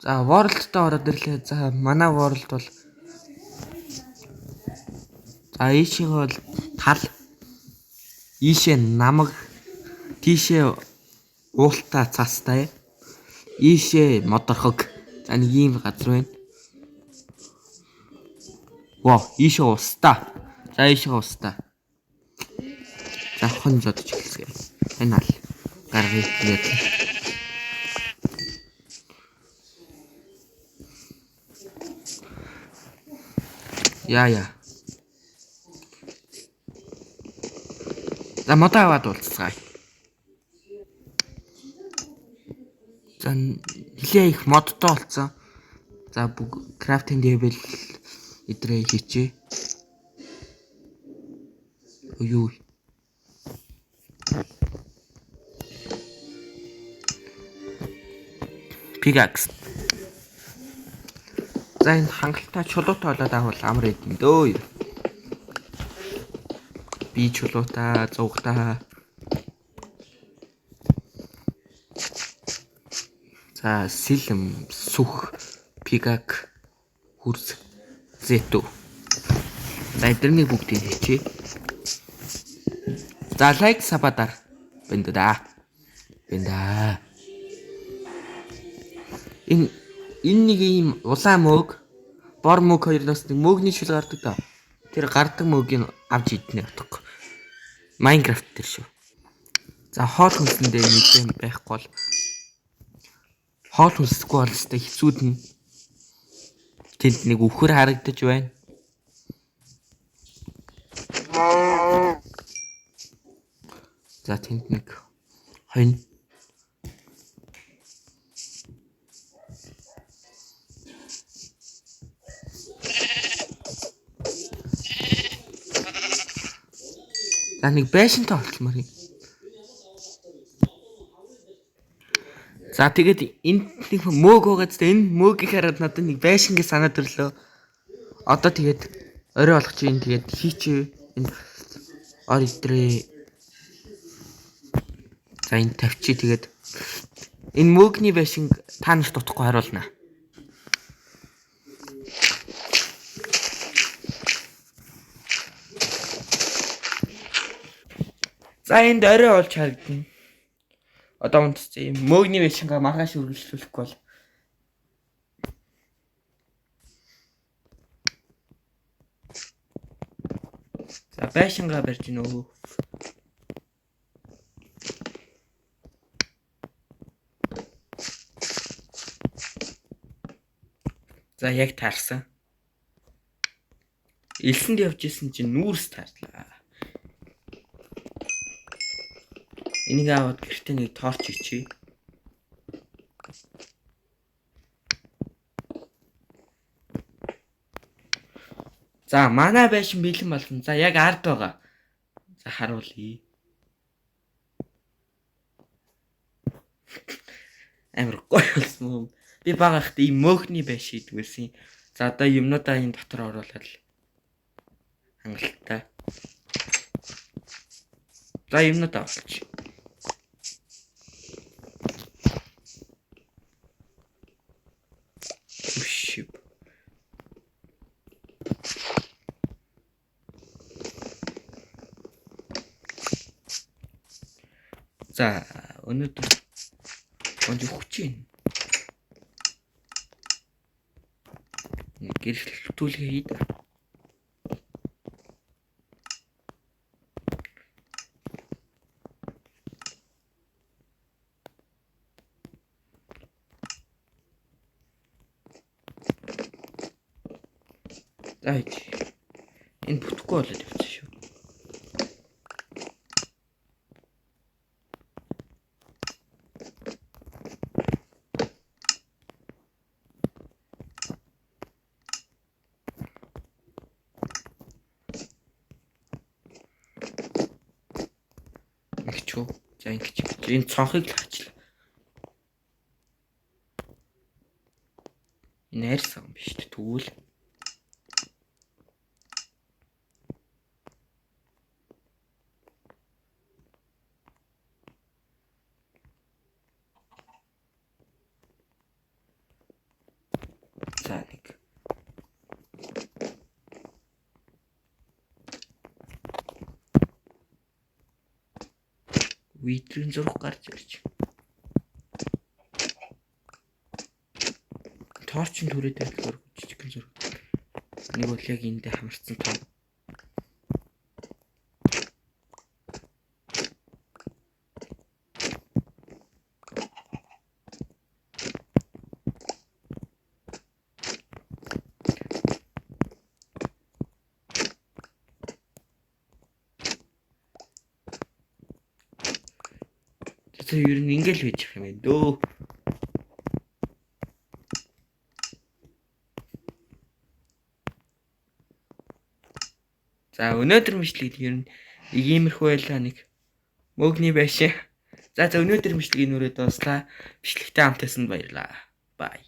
За World-д ороод ирлээ. За манай World бол за ийшээ бол тал, ийшээ намаг, тийшээ уултаа цастай, ийшээ модорхог. За нэг ийм газар байна. Вау, ийшээ устаа. За ийшээ устаа. За хон зодож эхэлсгээ. Энэ ал гаргая тэгээд. Яа. За модоо аваад уулзцгаая. За нилээ их модтой болсон. За бүх crafting table эдрээ хийчээ. Юу. Pickaxe. За энэ хангалттай чулуутай болоод авал амар идэм дөө. Би чулуутай, зугтаа. За сэлэм, сүх, пикак, хөрс, зэтүү. За эдэрнийг бүгдийг хийчихье. За лайк сабадар. Бэндэ да. Бэндэ. Энэ нэг ийм улаан мөөг, бор мөөг хоёроос нэг мөөгний шил гардаг да. Тэр гардаг мөөгийг авч иднэ утгагүй. Minecraft дээр шүү. За хоол хүнсэндээ нэгэн байхгүй бол хоол хүнсэхгүй бол өстэй хэцүүднэ. Тэнд нэг үхэр харагдаж байна. За тэнд нэг хонь. За нэг байшинтай болчмаар юм. За тэгээд энд нэг мөөг байгаа зү энэ мөөгийг хараад надад нэг байшингээ санаад төрлөө. Одоо тэгээд орой болох чинь тэгээд хийчээ энэ ор идрээ. За энэ тавьчих тэгээд энэ мөөгний байшинг та нарт утахгүй харуулна. За энд орой болж харагдана. Одоо унтчих юм. Мөөгний байшингаа маргааш үргэлжлүүлэхгүй бол. За байшингаа барьж гинөө. За яг таарсан. Элсэнд явж исэн чинь нүүрс таарлаа. Энийг аваад гэртээ нэг торч хийчихье. За манай байшин бэлэн болсон. За яг ард байгаа. За харуулъя. Амар гоё болсон юм. Би бага байхдаа ийм мөөхний байшин хийдэг байсан. За одоо юмнуудаа энэ дотор оруулаад хангалттай. За юмнуудаа оруулчих. За өнөөдөр онд өгч байна. Гэрэлтүүлгээ хий. За энэ бүтэхгүй болоод явчихсан шүү. Ингэч үү? За ингэж. Энэ цонхыг л хачлаа. Энэ арьсан юм биш үү? Тэгвэл Wither-ийн зураг гарч ирж. Torch-ын түрээд байлгаар жижигхэн зураг. Нэг бол яг эндээ хамарцсан том. Тэр ер нь ингээл байж юм байна дөө. За, өнөөдөр бичлэг ер нь иймэрхүү байлаа, нэг мөгний байшин. За, өнөөдөр бичлэгийг нүрээ дууслаа. Бичлэгтэй хамт байсан баярлаа. Bye.